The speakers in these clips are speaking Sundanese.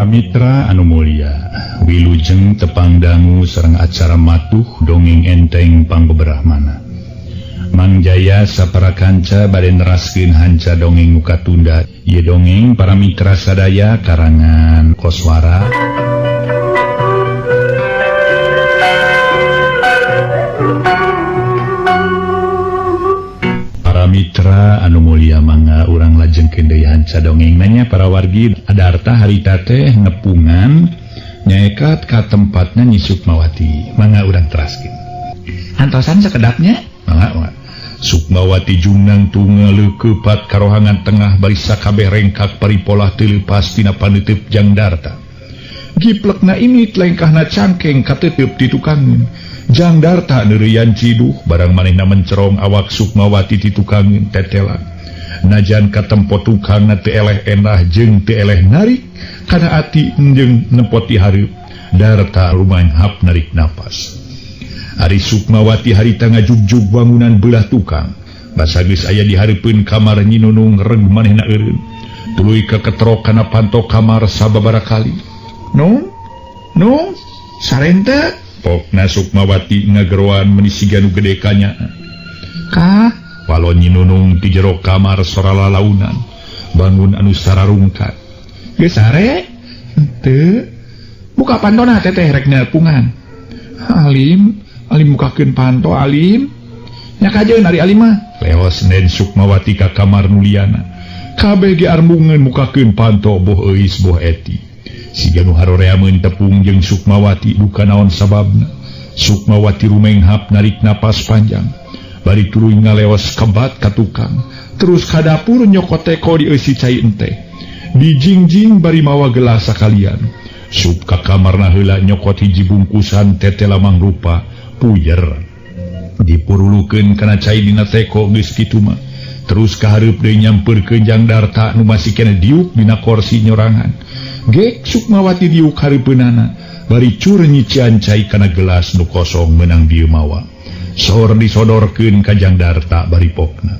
Para mitra anu mulia, wilujeng tepang dangu sareng acara matuh dongeng enteng pangbeberahmana. Mang Jaya sapara kanca bade neraskeun hanca dongeng nu katunda. Ieu dongeng para mitra sadaya karangan Koswara. Para mitra anu mulia mangga urang lajengkeun deui hanca dongeng nanya para wargi Adarta harita teh nepungan nyaekat ka tempatna Nyi Sukmawati. Mangga urang teraskeun. Antosan sakedapnya? Mangga, mangga. Sukmawati jungnang tunggal leukepat karohangan tengah bari sakabeh rengkak paripolah teu leupas tina paneuteub Jang Darta. Giplekna ini lengkahna cangkeng kateteup di tukangeun. Jang Darta neureuyan ciduh barang manehna mencerong awak Sukmawati di tukangeun tetelan. Najan katempo tukangna teu eleh enah jeung teu eleh narik kana ati jeung nempo ti hareup. Darta rumanghap narik napas. Ari Sukmawati harita ngajugjug bangunan belah tukang. Basa geus aya di hareupeun kamar Nyi Nunung reg manehna eureun. Tuluy kaketrok kana panto kamar sababaraha kali. Nung, nung, sarente. Pokna Sukmawati ngageroan meuni siga nu gede kanya. Kah, walon Nyi Nunung ti jero kamar sora lalaunan. Bangun anu sararungkat. Geus sare? Henteu. Buka pantona teteh rek nepungan. Alim, alim mukakeun panto alim. Nya kajeun ari alim mah. Leos Nen Sukmawati ka kamar nuliana. Kabeh ge armbungeun mukakeun panto boh euis boh eti. Siga nu haroreameun tepung jeung Sukmawati duka naon sababna. Sukmawati rumenghap narik napas panjang. Bari tuluy ngaleos kebat ka tukang. Terus ka dapur nyokot teko dieusi cai enteh. Dijingjing bari mawa gelas sakalian. Sup ka kamarna heula nyokot hiji bungkusan tetela mangrupa puyer. Dipurulukeun kana cai dina teko geus kitu mah. Terus ka hareup deui nyampeurkeun Jang Darta nu masih keneh diuk dina korsi nyorangan. Gek Sukmawati diuk hareupeunana bari cur nyician cai kana gelas nu kosong meunang dieu mawa. Sor disodorkeun ka Jang Darta bari pokna.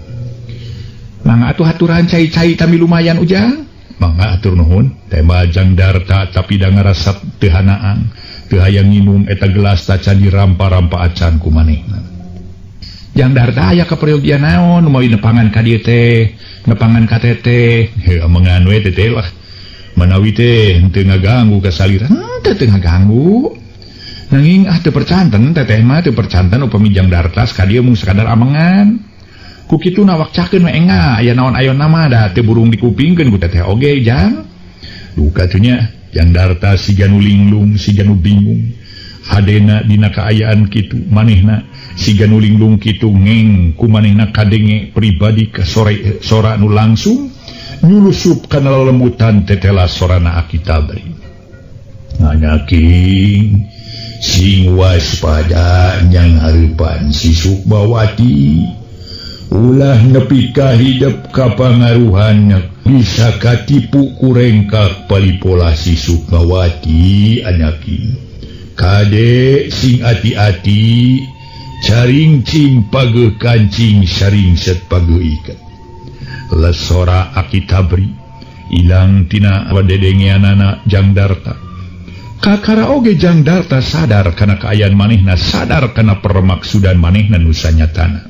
Mangga atuh aturan cai-cai tami lumayan ujang. Mangga atur nuhun. Tembal Jang Darta tapi da ngarasa teu hanaan. Teu hayang nginum eta gelas tacan dirampa-rampa acan ku manehna. Jang Darta aya kaperyogian naon nu mawi nepangan ka dieu teh, nepangan ka teteh. Heuh amengan we teteh lah. Manawi teh henteu ngaganggu ka salira, henteu teu ngaganggu. Nanging ah teu percanten teteh mah teu percanten upami Jang Darta ka dieu mung sakadar amengan. Ku kitu nawak cakeun we enga aya naon ayonna mah da teu burung dikupingkeun ku teteh oge Jang. Duka teh nya Jang Darta siga nu linglung, siga nu bingung. Hadena dina kaayaan kitu manehna siga nu linglung kitu ngeng ku manehna kadenge pribadi ka sore sora nu langsung nyulusup kana lelemutan tetela sorana Aki Tabri. Anaking sing waspada nyang hareupan si Sukmawati. Ulah nepi ka hidep kapangaruhan bisa katipu kurengkak palipola si Sukmawati anaking. Kade sing ati-ati caringcing pageuh kancing saringset pageuh ikat. Lesora Aki Tabri ilang tina wadedengeanana Jang Darta. Kakara oge Jang Darta sadar kana kaayaan manehna, sadar kana permaksudan manehna nu sanyatana.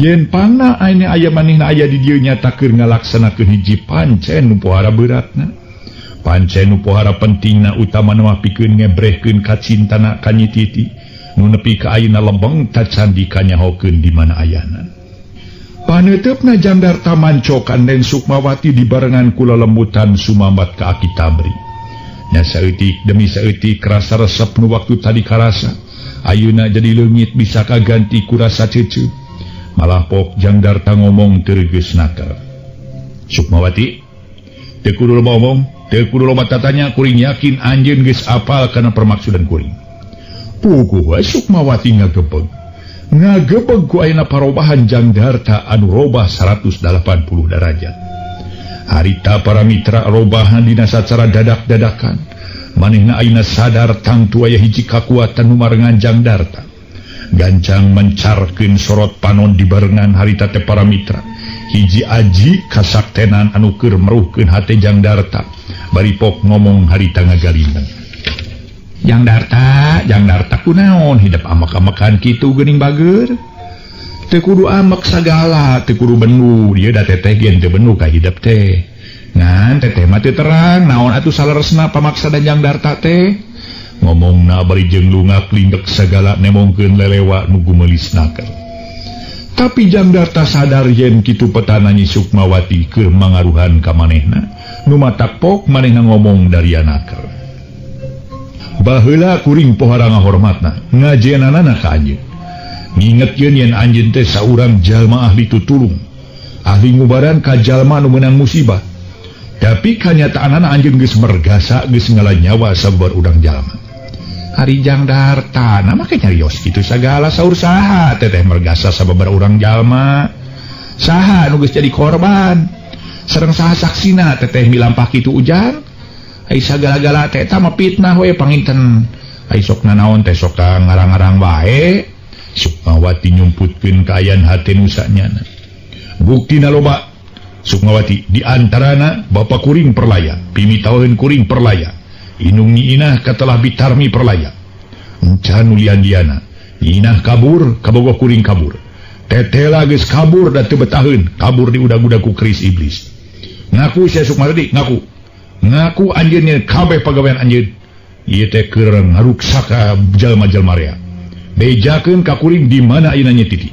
Yen pangna ayeuna aya manehna aya di dieu nyata keur ngalaksanakeun hiji pancen nu pohara beratna. Pancen nu pohara pentingna utamana mah pikeun ngebrehkeun kacintana ka Nyi Titi nu nepi ka ayeuna lembeng tacan dikanyahokeun di mana ayana. Paneuteup Jang Darta mancokan Den Sukmawati dibarengan ku lelembutan sumambat ka Aki Tabri. Nya saeutik demi saeutik rasa resep nu waktu tadi karasa ayeuna jadi leungit bisa kaganti ku rasa ceuceup. Malah pok Jang Darta ngomong teu geus nakal. Sukmawati teu kudu loba omong, teu kudu loba tatanya, kuring yakin anjeun geus apal kana permaksudan kuring. Puguh we Sukmawati ngagebeg. Ngagebeg ku ayeuna parobahan Jang Darta anu robah 180 derajat. Harita para mitra robahan dina sacara dadak-dadakan. Manehna ayeuna sadar tangtu aya hiji kakuatan nu marengan Jang Darta. Gancang mencarkeun sorot panon dibarengan harita teh para mitra. Hiji aji kasaktenan anu keur meruhkeun hate Jang Darta bari pok ngomong harita ngagalindeng. Jang Darta kunaon hidep amek-amekan kitu geuning bager. Teu kudu amek sagala, teu kudu bendu, ieu da teteh ge teu bendu ka hidep teh. Ngan teteh mah teu terang naon atuh saleresna pamaksada Jang Darta teh. Ngomongna bari jeung lungak lingek sagala nemongkeun lelewa nu gumeulis naker. Tapi Jang Darta sadar yen kitu petana Nyi Sukmawati keur mangaruhan ka manehna nu matak pok manehna ngomong dari anaker. Baheula kuring pohara ngahormatna ngajenanana ka anjeun. Ngingetkeun yen anjeun teh saurang jalma ahli tutulung, ahli ngubaran ka jalma nu meunang musibah. Tapi kanyataanana anjeun geus mergasa geus ngala nyawa sabar urang jalma. Ari Jang Darta na make nyarios kitu sagala saur saha teteh mergasa sababar urang jalma. Saha nu geus jadi korban? Sareng saha saksina teteh milampah kitu ujang? Ai sagala-gala teh eta mah fitnah we panginten. Ai sok nanaon teh sok ngarang-ngarang wae. Sukmawati nyumputkeun kaayaan hate nu sanyana. Buktina loba Sukmawati di antarana bapa kuring perlaya, pimitaweun kuring perlaya. Inung Nyi Inah katelah bitarmi perlaya. Encan ulian diana. Nyi Inah kabur, kabogoh kuring kabur. Tetela geus kabur da teu betaheun, kabur di udag-udag ku keris iblis. Ngaku sia Sukmawati, ngaku. Ngaku anjeun nya kabeh pagawean anjeun. Ieu teh keur ngaruksak ka jalma-jalma rea. Bejakeun ka kuring di mana ayeuna Nyi Titi.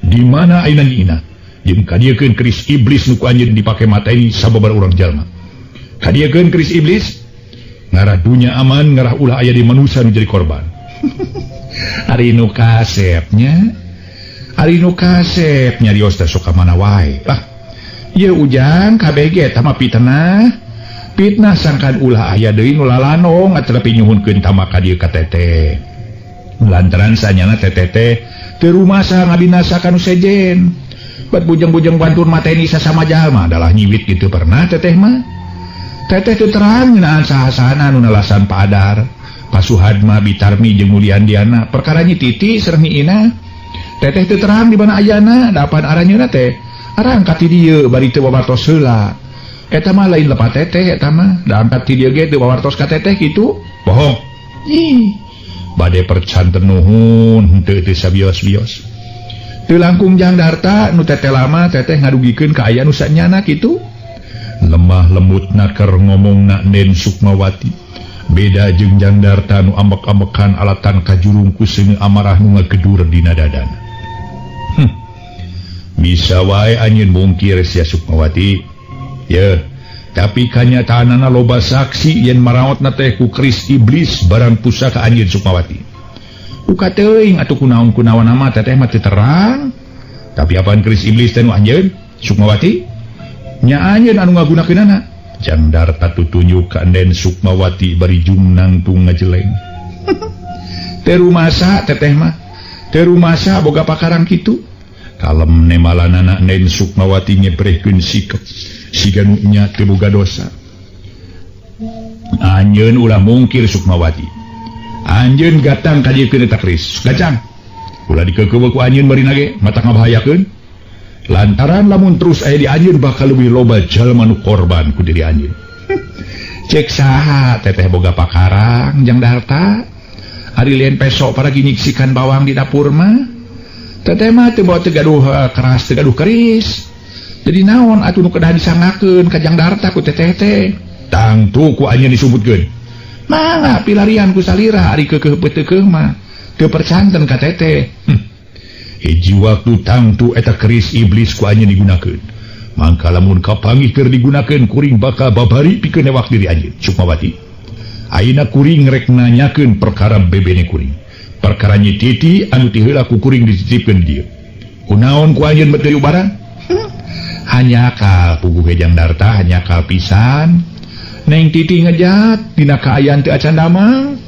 Di mana ayeuna Nyi Inah. Jeung kadiekeun keris iblis nu ku anjeun dipake mateni sababar urang jalma. Kadiekeun keris iblis ngarah dunya aman, ngarah ulah aya di manusia nu jadi korban. Ari nu kasepnya, ari nu kasep nyarios teh sok ka mana wae. Lah, ieu ujang KBG eta mah fitnah. Fitnah sangkan ulah aya deui nu lalanong atanapi nyuhunkeun tama ka dieu ka teteh. Lantaran sanyana teteh teh teu rumasa ngabinasa ka nu sejen. Bat bujeng-bujeng bantur mateni sasama jalma adalah nyiwit kitu pernah teteh mah. Teteh teu terang ngeunaan saha-sahana nu nalasan Pak Adar, Pasuhadma, Bitarmi jeung Mulian Diana, perkara Nyi Titi sareng Nyi Inah. Teteh teu terang di mana ayana, dapan aranjeunna teh. Arangkat ti dieu bari teu wawartos heula. Eta mah lain lepat teteh eta mah, da angkat ti dieu ge teu wawartos ka teteh kitu. Bohong. Ih, bade percanten nuhun henteu teu sabios-bios. Teu langkung Jang Darta nu teteh lama teteh ngadugikeun ka aya nu sanyana kitu. Lemah lembut naker ngomongna Den Sukmawati. Beda jeung Jang Darta nu ambek-ambekan alatan kajurung ku seuneu amarah nu ngagedur dina dadana. Bisa wae anjeun mungkir sia Sukmawati. Yeuh, tapi kanyataanana loba saksi yen maraotna teh ku keris iblis barang pusaka anjeun Sukmawati. Uka teuing atuh kunaon-kunaon mah teteh mah teu terang. Tapi apaan keris iblis teh nu anjeun Sukmawati? Nya anjeun anu ngagunakeunana. Jang Darta tutunjuk ka Enden Sukmawati bari jungnang tung ngajeleng. Teu rumasa teteh mah. Teu rumasa boga pakarang kitu. Kalem nemalanana Enden Sukmawati nyebrehkeun sikep siga nu nya teu boga dosa. Anjeun ulah mungkir Sukmawati. Anjeun gatang ka dieu eta keris. Gacang. Ulah dikeukeuh ku anjeun bari nage matak ngabahayakeun. Lantaran lamun terus aya di anjeun bakal leuwih loba jalma nu korban ku diri anjeun. Cek saha teteh boga pakarang Jang Darta. Ari lien pesok paragi nyiksikan bawang di dapur mah. Teteh mah teu bawa teu gaduh keras teu gaduh keris. Jadi naon atuh nu kedah disangakeun ka Jang Darta ku teteh teh. Tangtu ku anjeun disebutkeun. Mangga pilarian ku salira ari keukeuh peuteukeuh mah. Teu percanten ka teteh. Hiji waktu tangtu eta keris iblis ku anjeun digunakeun. Mangka lamun kapanggih keur digunakeun kuring bakal babari pikeun newak diri anjeun Sukmawati. Ayeuna kuring rek nanyakeun perkara bebene kuring. Perkara Nyi Titi anu ti heula ku kuring dititipkeun dieu. Kunaon ku anjeun bet deui ubaran? Hanya kal puguh Jang Darta hanya kal pisan. Neng Titi ngejat dina kaayaan teu acan damang.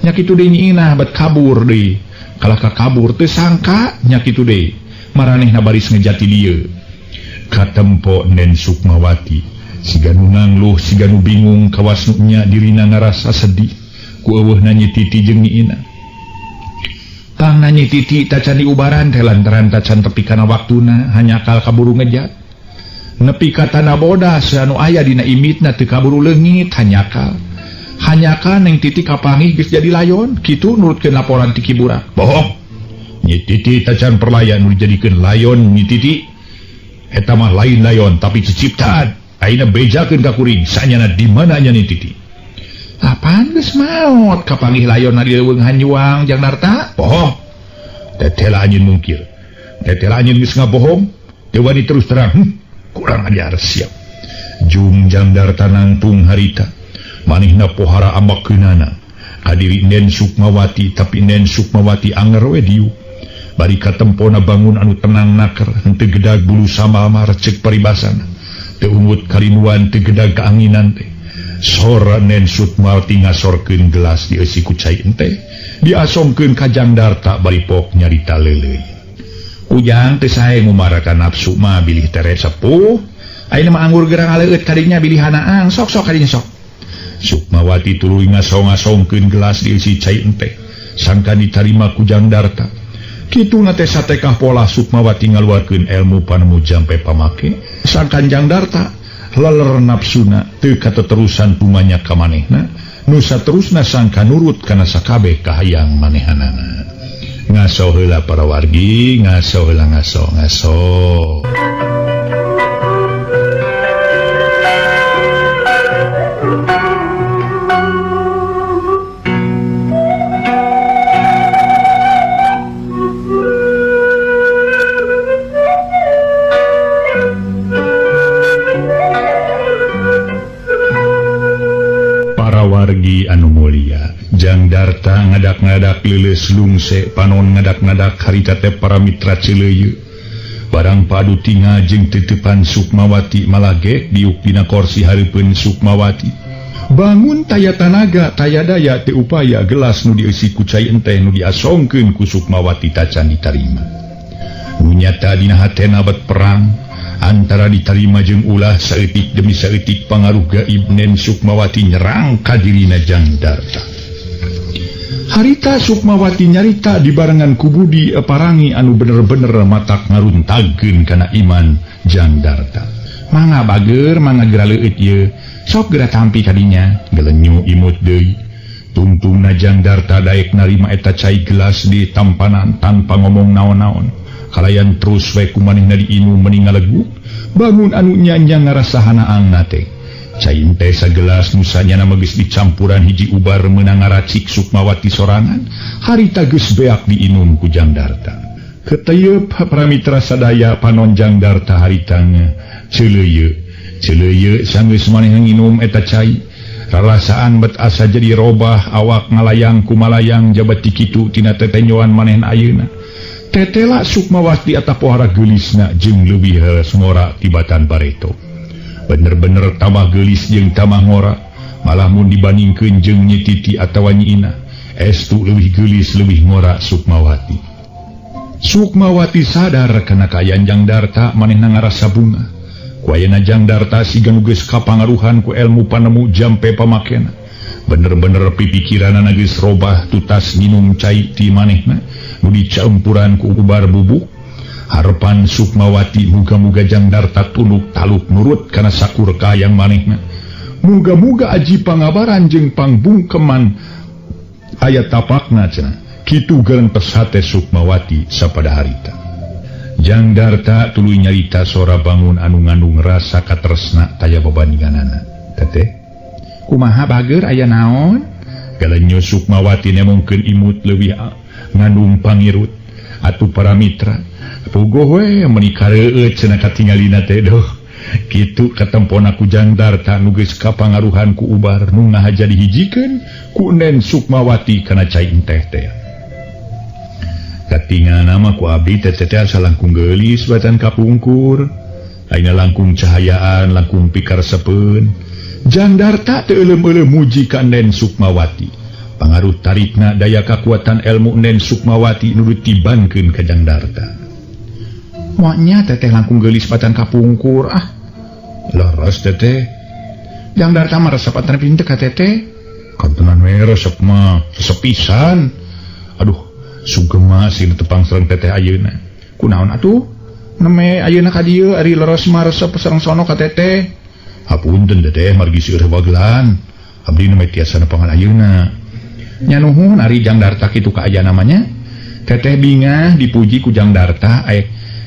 Nya kitu deui Nyi Inah bet kabur deui. Kalah ka kabur teu sangka nya kitu deui. Maranehna baris ngejati dieu. Katempo Nen Sukmawati siga nu ngangluh siga nu bingung kawas nu nya dirina ngarasa sedih ku eueuhna Nyi Titi jeung Nyi Inah. Tangna Nyi Titi tacan diubaran teh lantaran tacan tepi kana waktuna hanya kal kaburu ngejat. Nepi ka tanah bodas anu aya dina imitna teu kaburu leungit hanyakal. Hanyakal Neng Titi kapanggih geus jadi layon, kitu nurutkeun laporan ti Ki Burak. Bohong. Nyi Titi tacan perlaya nu dijadikeun layon Nyi Titi. Eta mah lain layon tapi ciciptaan. Ayeuna bejakeun ka kuring sanyana di mana nya Nyi Titi. Apaan geus maot kapanggih layon di leuweung hanjuang Jang Darta? Bohong. Tetela anjeun mungkir. Tetela anjeun geus ngabohong, teu wani terus terang. Kurang ajar siap. Jung Jang Darta nangtung harita. Manehna pohara ambakeunana. Kadiri Nen Sukmawati tapi Nen Sukmawati anger we diuk. Bari katempona bangun anu tenang naker, henteu gedag bulu samamar ceuk paribasana. Teu ungut kalinuan teu gedag kaanginan teh. Sora Nen Sukmawati ngasorkeun gelas dieusi ku cai enteh, diasongkeun ka Jang Darta bari pok nyarita leuleuy. Ujang teu sae ngumarakan nafsu mah bilih tere sepuh. Ayeuna mah anggur gerang aleueut kadinya bilih hanaang, sok-sok kadinya sok. Sukmawati tuluy ngasong-ngasongkeun gelas dieusi cai enteh, sangkan ditarima ku Jang Darta. Kituna teh satekah pola Sukmawati ngaluarkeun ilmu panemu jampe pamake, sangkan Jang Darta leler nafsuna teu kateterusan tumanya ka manehna, nu saterusna sangka nurut kana sakabeh kahayang manehanana. Ngaso heula para wargi, ngaso heula ngaso ngaso. Para wargi anu mulia, Jang Darta ngadak-ngadak leuleus lungse panon ngadak-ngadak harita teh para mitra Cileuyeu. Barang padu tinga jeung teuteupan Sukmawati malage diuk dina korsi hareupeun Sukmawati. Bangun taya tanaga taya daya teu upaya gelas nu dieusi ku cai enteh nu diasongkeun ku Sukmawati tacan ditarima. Nu nyata dina hatena bet perang antara ditarima jeung ulah saeutik demi saeutik pangaruh gaib Nen Sukmawati nyerang ka dirina Jang Darta. Harita Sukmawati nyarita dibarengan ku Budi parangi anu bener-bener matak ngaruntagkeun kana iman Jang Darta. Mangga bager, mangga geura leueut ieu. Sok geura tampi kadinya, gelenyu imut deui. Tungtungna Jang Darta daek narima eta cai gelas di tampanan tanpa ngomong naon-naon. Kalayan terus we ku manehna diinum meni ngaleguk, bangun anu nyanya ngarasa hanaangna teh. Cai teh sagelas nu sanyana mah geus dicampuran hiji ubar meunang ngaracik Sukmawati sorangan, harita geus beak diinum ku Jang Darta. Keteyeup para mitra sadaya panon Jang Darta haritang ceuleuyeut. Ceuleuyeut sanggeus manehna nginum eta cai. Rarasaan bet asa jadi robah awak ngalayang kumalayang jabat ti kitu tina tetenyoan manehna ayeuna. Tetela Sukmawati atapohara geulisna jeung leuwih ngora tibatan bareto. Bener-bener tambah geulis jeung tambah ngora, malah mun dibandingkeun jeung Nyi Titi atawa Nyi Ina, estu leuwih geulis leuwih ngora Sukmawati. Sukmawati sadar kana kaayaan Jang Darta manehna ngarasa bunga. Ku ayeuna Jang Darta siga nu geus kapangaruhan ku elmu panemu jampe pamakena. Bener-bener pipikiranana geus robah tutas nginum cai ti manehna nu dicampuran ku ubar bubuk. Harepan Sukmawati muga-muga Jang Darta tunduk taluk nurut kana sakur kahayang manehna. Muga-muga aji pangabaran jeung pangbungkeman aya tapakna cenah. Kitu gerentes hate Sukmawati sapada harita. Jang Darta tuluy nyarita sora bangun anu ngandung rasa katresna taya babandinganana. Teteh, kumaha bager aya naon? Galenyo Sukmawati nemongkeun imut leuwih ngandung pangirut. Atuh para mitra, puguh we meuni kareueut cenah katingalina teh doh. Kitu katempona ku Jang Darta nu geus kapangaruhan ku ubar nu ngahaja dihijikeun ku Nen Sukmawati kana cai enteh teh. Katingalna mah ku abdi teh teh asa langkung geulis batan kapungkur. Ayeuna langkung cahayaan, langkung pikaresepeun. Jang Darta teu euleum-euleum muji ka Nen Sukmawati. Pangaruh tarikna daya kakuatan ilmu Nen Sukmawati nu ditibankeun ka Jang Darta. Moanya teteh langkung geulis batan kapungkur ah. Leres teteh. Jang Darta mah resep atan pinter ka teteh. Kantenan we resep mah, resep pisan. Aduh, sugema sih tepang sareng teteh ayeuna. Kunaon atuh? Neme ayeuna ka dieu ari leres mah resep sareng sono ka teteh. Hapunten teteh margi seueur wagelan. Abdi neme tiasa nepangan ayeuna. Nya nuhun ari Jang Darta kitu kaayaan namanya. Teteh bingah dipuji ku Jang Darta.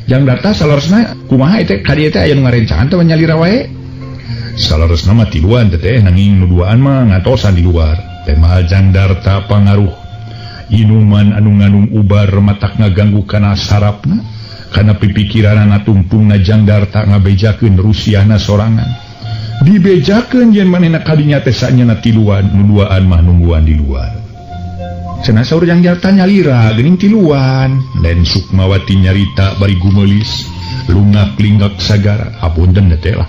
Jang Darta saleresna kumaha teh ka dieu teh aya nu ngarencangan teh nyalira wae. Saleresna mah tiluan teteh nanging nu duaan mah ngatosan di luar. Teh mah Jang Darta pangaruh inuman anu nganung ubar matak ngaganggu kana sarapna. Kana pipikiranana tungtungna Jang Darta ngabejakeun rusiahna sorangan. Dibejakeun yen manehna kadinya teh sanyana tiluan nu duaan mah nungguan di luar. Cenah saur Jang Darta nyalira geuning tiluan. Nen Sukmawati nyarita bari gumeulis lungak-lingak sagara. Hapunten teh lah.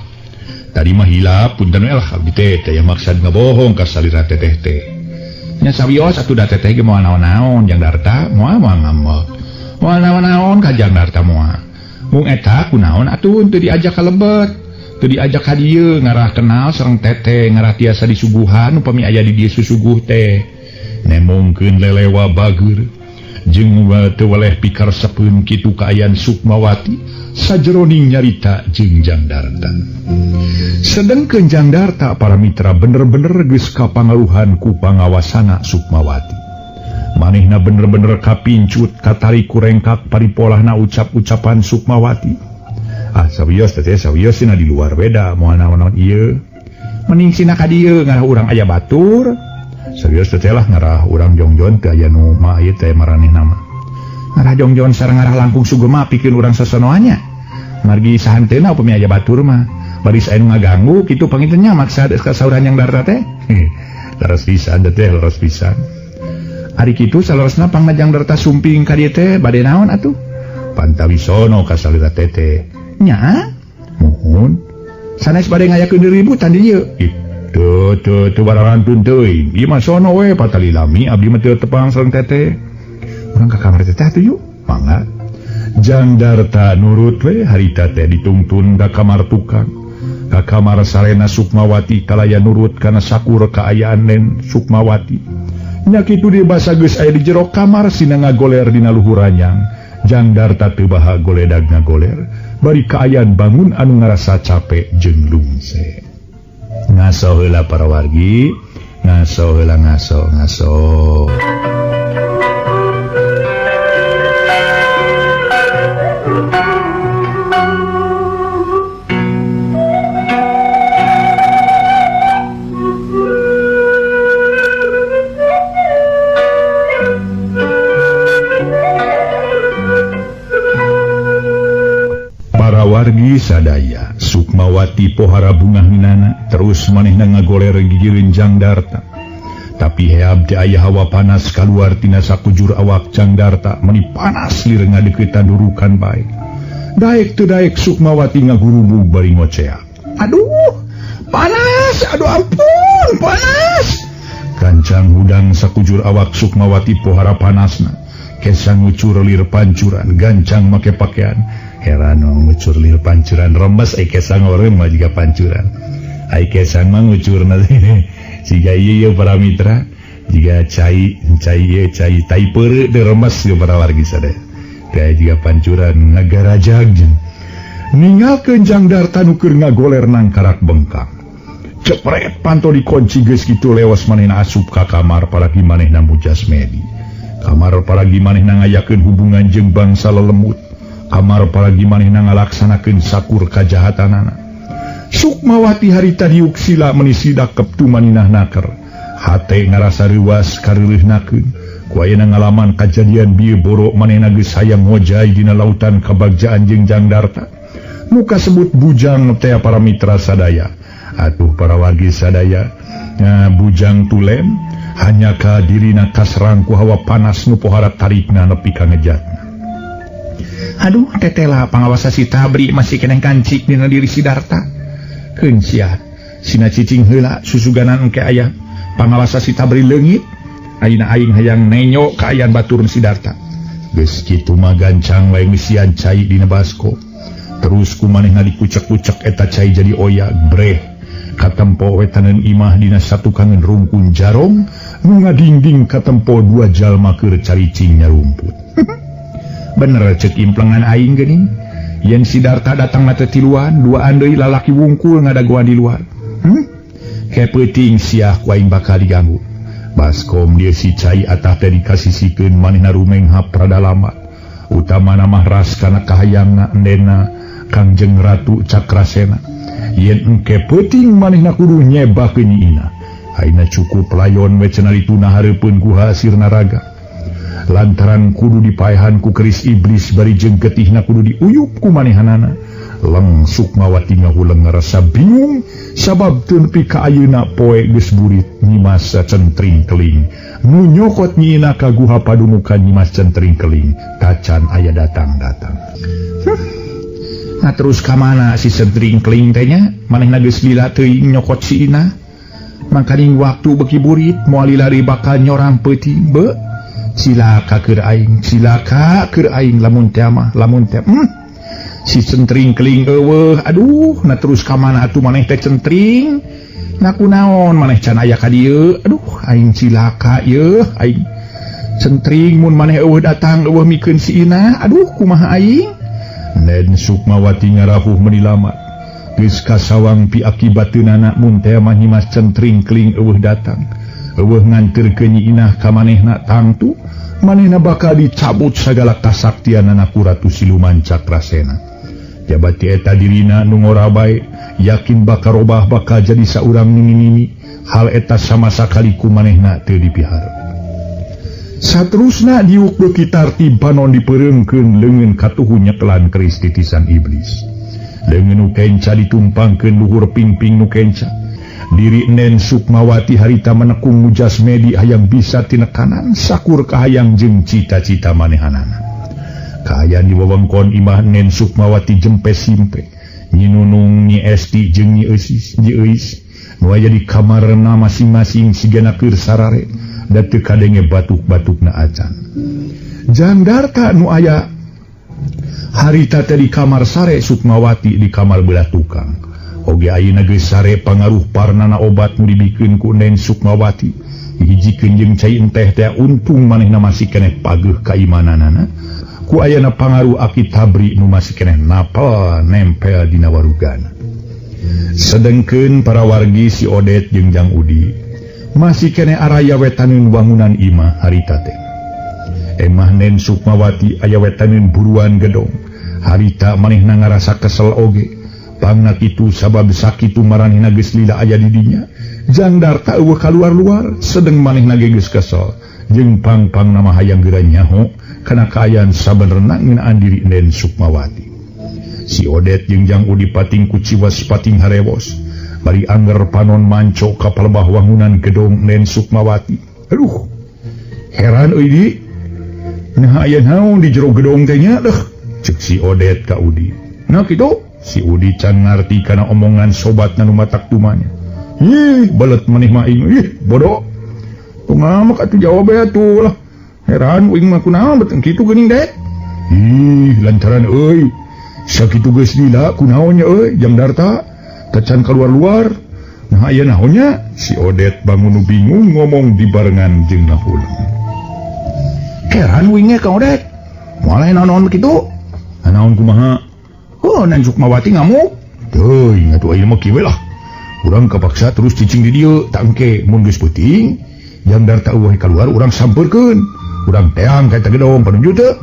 Tadi mah hilap punten we lah abdi teh teh maksad ngabohong ka salira teteh teh. Nya sawios atuh da teteh ge moal naon-naon Jang Darta moal moal ngambek. Moal naon-naon ka Jang Darta moal. Mung eta kunaon atuh teu diajak ka lebet. Teu diajak ka dieu ngarah kenal sareng teteh ngarah tiasa disuguhan upami aya di dieu susuguh teh. Nemongkeun lelewa bager jeung teu weleh pikaresepeun kitu kaayaan Sukmawati sajeroning nyarita jeung Jang Darta. Sedengkeun Jang Darta para mitra bener-bener geus kapangaruhan ku pangawasana Sukmawati. Manehna bener-bener kapincut katarik ku rengkak paripolahna ucap-ucapan Sukmawati. Ah sawios teh sawios sina di luar beda moal naon-naon ieu. Mending sina ka dieu ngarah urang aya batur. Serius teh lah ngarah urang jongjon teh aya nu mah ieu teh maranehna mah. Ngarah jongjon sareng ngarah langkung sugema pikeun urang sasonoannya. Margi sahanteuna upami aya batur mah. Baris aya nu ngaganggu kitu panginten nya maksad kasauran Jang Darta teh. Leres pisan teh leres pisan. Ari kitu saleresna pangna Jang Darta sumping ka dieu teh bade naon atuh? Pantawi sono ka salira teteh. Nya? Muhun. Sanes bade ngayakeun ributan di dieu. Tuh tuh tuh barangantun teuing. Ieu mah sono we patali lami abdi mah teu tepang sareng teteh. Urang ka kamar teteh atuh yuk. Mangga. Jang Darta nurut we harita teh ditungtun ka kamar tukang. Ka kamar sarena Sukmawati kalaya nurut kana sakur kaayaan Nen Sukmawati. Nya kitu dibasa geus aya di jero kamar sina ngagoler dina luhur ranjang. Jang Darta teu baha goledag ngagoler bari kaayaan bangun anu ngarasa capek jeung lungse. Ngaso heula para wargi, ngaso heula ngaso ngaso. Para wargi sadaya, Sukmawati pohara bungah minana terus manehna ngagoler gigireun Jang Darta. Tapi heab teh aya hawa panas kaluar tina sakujur awak Jang Darta meni panas lir ngadeuketan durukan bae. Daek teu daek Sukmawati ngagurubug bari ngoceak. Aduh, panas, aduh ampun, panas. Gancang hudang sakujur awak Sukmawati pohara panasna. Kesang ngucur lir pancuran, gancang make pakaian. Heran ngucur lir pancuran remes ai kesang orang mah jiga pancuran. Ai kesang mah ngucurna siga ieu para mitra, jiga cai cai ieu cai tai peureu teu remes ieu para wargi sadaya. Teh jiga pancuran ngagarajag jeung ninggalkeun Jang Darta nu keur ngagoler nangkarak bengkak. Cepret panto dikunci geus kitu lewas manehna asup ka kamar paragi manehna mujas medi. Kamar paragi manehna ngayakeun hubungan jeung bangsa lelemut. Kamar paragi manehna ngalaksanakeun sakur kajahatanana. Sukmawati harita diuk sila meni sidakep tumaninah naker. Hate ngarasa reuwas kareuleuhnakeun. Ku ayeuna ngalaman kajadian bieu borok manehna geus hayang ngojay dina lautan kabagjaan jeung Jang Darta. Muka sebut bujang teh para mitra sadaya. Atuh para wargi sadaya, bujang tulen hanya ka dirina kasrang ku hawa panas nu pohara tarikna nepi ka ngejatna. Aduh tetela pangawasa si Tabri masih keneh kancik dina diri si Darta. Keun sia sina cicing heula susuganan engke aya pangawasa si Tabri leungit. Ayeuna aing hayang nenyo kaayaan baturun si Darta. Geus kitu mah gancang wae ngeusian cai dina basko. Terus ku manehna dikucek-kucek eta cai jadi oya breh. Katempo wetaneun imah dina satukangeun rungkun jarong nu ngadingding katempo dua jalma keur caricing nyarumput. Bener cek implengan aing geuning. Yen si Darta datang na teh tiluan, duaan deui lalaki wungkul ngadagoan di luar. Kepeuting siah ku aing bakal diganggu. Baskom dia si cai atah teh dikasisikeun manehna rumenghap rada lama. Utamana mah ras kana kahayangna endena Kangjeng Ratu Cakrasena. Yen engke peuting manehna kudu nyebakeun Nyi Ina. Ayeuna cukup layon we cenah dituna hareupeun guha Sirnaraga. Lantaran kudu dipaehan ku keris iblis bari jeung getihna kudu diuyup ku manehanana. Leng Sukmawati ngahuleng ngarasa bingung sabab teu nepi ka ayeuna poe geus burit Nyimas Centring Keling. Nu nyokot Nyi Ina ka guha padumukan Nyimas Centring Keling tacan aya datang-datang. Nah terus ka mana si Centring Keling teh nya? Manehna geus lila teuing nyokot si Ina. Mangkaning waktu beuki burit moal lila deui bakal nyorang peuting be. Cilaka keur aing, cilaka keur aing lamun teh mah, lamun teh. Si Centring Keling eueuh, aduh, nah terus ka mana atuh maneh teh Centring? Nah kunaon maneh can aya ka dieu? Aduh, aing cilaka yeuh, aing. Centring mun maneh eueuh datang eueuh mikeun si Ina, aduh kumaha aing? Nen Sukmawati ngarahuh meuni lama. Geus kasawang pi akibateunana mun teh mah Nyimas Centring Keling eueuh datang. Eueuh nganterkeun Nyi Inah ka manehna tangtu manehna bakal dicabut sagala kasaktianana ku Ratu Siluman Cakrasena. Jabati eta dirina nu ngora bae yakin bakal robah bakal jadi saurang nu mimimi. Hal eta sama sakali ku manehna teu dipiharep. Saterusna diuk beuki tartib panon dipereungkeun leungeun katuhu nyekelan keris titisan iblis. Leungeun nu kenca ditumpangkeun luhur pingping nu kenca. Diri Nen Sukmawati harita menekung mujas medi hayang bisa tinekanan sakur kahayang jeung cita-cita manehanana. Kaayaan di wewengkon imah Nen Sukmawati jempe simpe. Nyi Nunung, Nyi Esti jeung Nyi Eusis, Nyi Euis nu aya di kamarna masing-masing sigana keur sarare da teu kadenge batuk-batukna acan. Jangdarta nu aya harita teh di kamar sare Sukmawati di kamar belah tukang. Oge ayeuna geus sare pangaruh parnana obat nu dibikeun ku Nen Sukmawati. Dihijikeun jeung cai enteh teh untung manehna masih keneh pageuh kaimananana. Ku ayana pangaruh aki tabri nu masih keneh napel nempel dina warugana. Sedengkeun para wargi si Odet jeung Jang Udi masih keneh araya wetaneun wangunan imah harita teh. Emah Nen Sukmawati aya wetaneun buruan gedong. Harita manehna ngarasa kesel oge. Pangna kitu sabab sakitu maranehna geus lila aya di dinya. Jang Darta eueuh kaluar-luar sedeng manehna ge geus kesel. Jeung pang-pangna mah hayang geura nyaho kana kaayaan sabenerna ngeunaan diri Nen Sukmawati. Si Odet jeung Jang Udi pating kuciwas pating harewos. Bari angger panon manco ka palebah wangunan gedong Nen Sukmawati. Aduh, heran euy di. Nah aya naon di jero gedong teh nya deuh? Ceuk si Odet ka Udi. Nah kitu? Si Udi can ngarti kana omongan sobatna nu matak tumanya. Ih, belet maneh mah aing. Ih, bodoh. Tong ngamek atuh jawab bae atuh lah. Heran uing mah kunaon bet kitu geuning dek. Ih, lantaran euy. Sakitu geus lila kunaon nya euy, Jang Darta. Tacan kaluar-luar. Nah aya naon nya? Si Odet bangun nu bingung ngomong dibarengan jeung ngahuleng. Heran uing ge Kang Odet. Moal aya naon-naon kitu. Naon kumaha? Oh, Nen Sukmawati ngamuk. Teuing atuh ayeuna mah kieu we lah. Urang kapaksa terus cicing di dieu, tak engke mun geus peuting, Jang Darta eueuh kaluar urang sampeurkeun. Urang teang ka eta gedong panuju teu.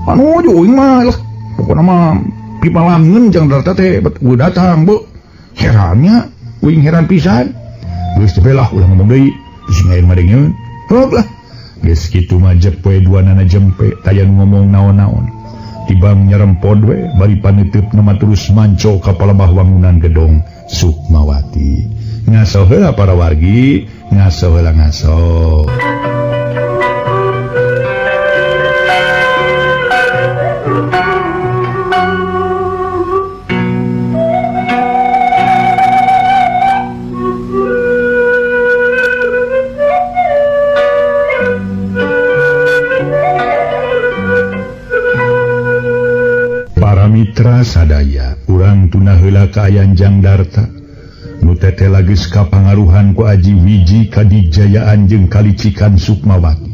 Panuju uing mah lah. Pokona mah pimalangeun Jang Darta teh bet eueuh datang, Bu. Herannya, uing heran pisan. Geus teh lah ulah ngomong deui, geus ngaen madengeun. Heug lah. Geus kitu mah jepe duanana jempe taya nu ngomong naon-naon. Tibang nyerempod we bari paneuteupna mah terus manco ka palebah wangunan gedong Sukmawati. Ngaso heula para wargi, ngaso heula ngaso. Mitra sadaya urang tuna heula kaayaan Jang Darta nu teteh geus kapangaruhan ku aji wiji kadijayaan jeung kalicikan Sukmawati.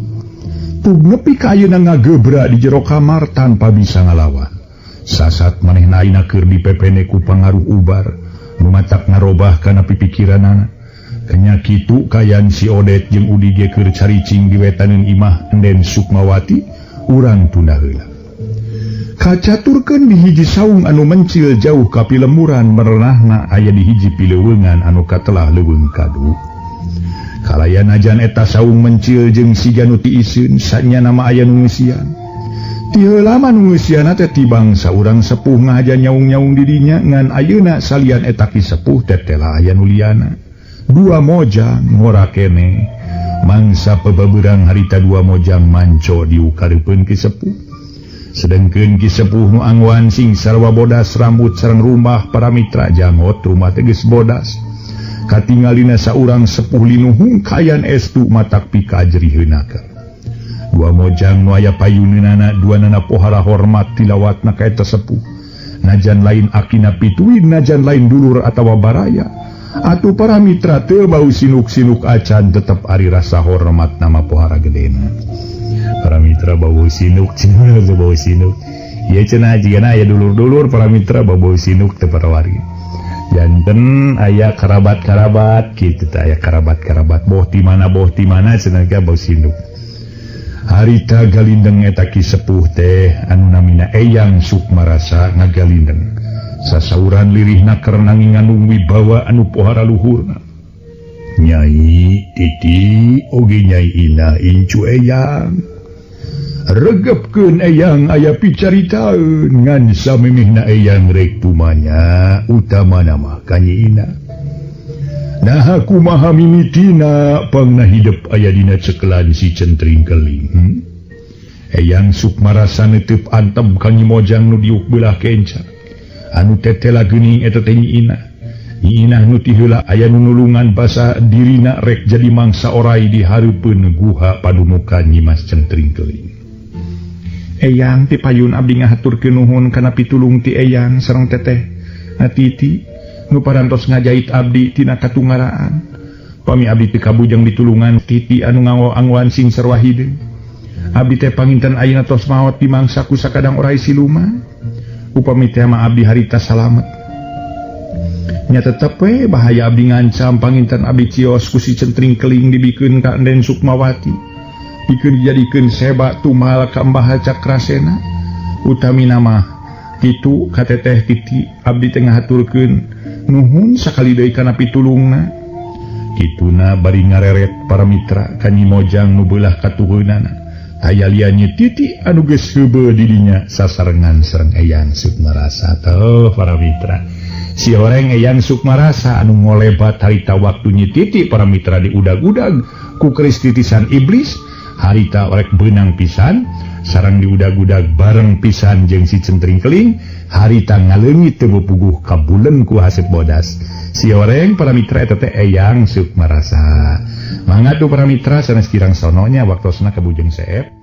Tug nepi ka ayeuna ngagebra di jero kamar tanpa bisa ngalawan. Sasat manehna ayeuna keur dipepene ku pangaruh ubar nu matak ngarobah kana pipikiranana. Kenya kitu kayan si Odet jeung Udi ge keur caricing di wetaneun imah Enden Sukmawati urang tunda heula. Kacaturkeun di hiji saung anu mencil jauh ka pilemuran merenahna aya di hiji pileuweungan anu katelah leuweung kadu. Kalayan najan eta saung mencil jeung siga nu tiiseun sanyana mah aya nu ngeusian. Ti heula mah nu ngeusianna teh ti bangsa urang sepuh ngahaja nyaung-nyaung di dinya ngan ayeuna salian eta ki sepuh tetela aya nu liana. Dua mojang ngora keneh mangsa pebeberang harita dua mojang manco diukareupeun ki sepuh. Sedengkeun ki sepuh nu angwan sing sarwa bodas rambut sareng rumah para mitra jangot rumah teh geus bodas. Katingalina saurang sepuh linuhung kayan estu matak pikajeriheunaka. Dua mojang nu aya payuneunana dua nana pohara hormat tilawatna ka eta sepuh. Najan lain akina pituin, najan lain dulur atawa baraya. Atuh para mitra teu bau sinuk-sinuk acan tetep ari rasa hormat nama pohara gedena. Para mitra bau sinuk, cenah bau sinuk. Ieu cenah jigana aya dulur-dulur para mitra bau sinuk teh para wargi. Janten aya kerabat-kerabat kitu teh aya kerabat-kerabat boh ti mana cenah ge bau sinuk. Harita galindeng eta ki sepuh teh anu namina Eyang Sukmarasa ngagalindeng. Sasauran lirihna keur nanging ngandung wibawa anu pohara luhurna. Nyai Titi oge Nyai Ina incu Eyang. Regepkeun Eyang aya picaritaeun ngan samemehna Eyang rek tumanya utamana mah ka Nyi Ina. Naha kumaha mimitina pangna hidep aya dina cekelan si Centring Keling. Eyang Sukmarasa neuteup antem ka Nyi Mojang nu diuk beulah kenca. Anu tetela geuning eta teh Nyi Ina. Nyi Inah nu ti heula aya nu nulungan basa dirina rek jadi mangsa orai di hareupeun guha padumukan Nyi Mas Centring Keling. Eyang ti payun abdi ngahaturkeun nuhun kana pitulung ti Eyang sareng teteh Titi nu parantos ngajait abdi tina katungaraan. Pami abdi teu kabujeng ditulungan Titi anu nganggo-anggoan sing sarwa hideung. Abdi teh panginten ayeuna tos maot dimangsa ku sakadang orai siluman. Upami teh mah abdi harita salamet. Nya tetep we bahaya abdi ngancam panginten abdi cios ku si Centring Keling dibikeun ka Enden Sukmawati. Pikeun dijadikeun seba tumal ka Mbah Cakrasena. Utamina mah kitu ka teteh Titi abdi teh ngahaturkeun nuhun sakali deui kana pitulungna. Kituna bari ngareret para mitra ka Nyi Mojang nu beulah katuheunana. Aya lian Nyi Titi anu geus heubeul di dinya sasarengan sareng Eyang Sukmarasa. Tuh para mitra. Si horeng Eyang Sukmarasa anu ngolebat harita waktu Nyi Titi para mitra diudag-udag ku keris titisan iblis harita rek beunang pisan sareng diudag-udag bareng pisan jeung si Centring Keling harita ngaleungit teu puguh kabulen ku haseup bodas. Si horeng para mitra eta teh Eyang Sukmarasa. Mangga tuh para mitra sanes kirang sononya waktosna kabujeng seep.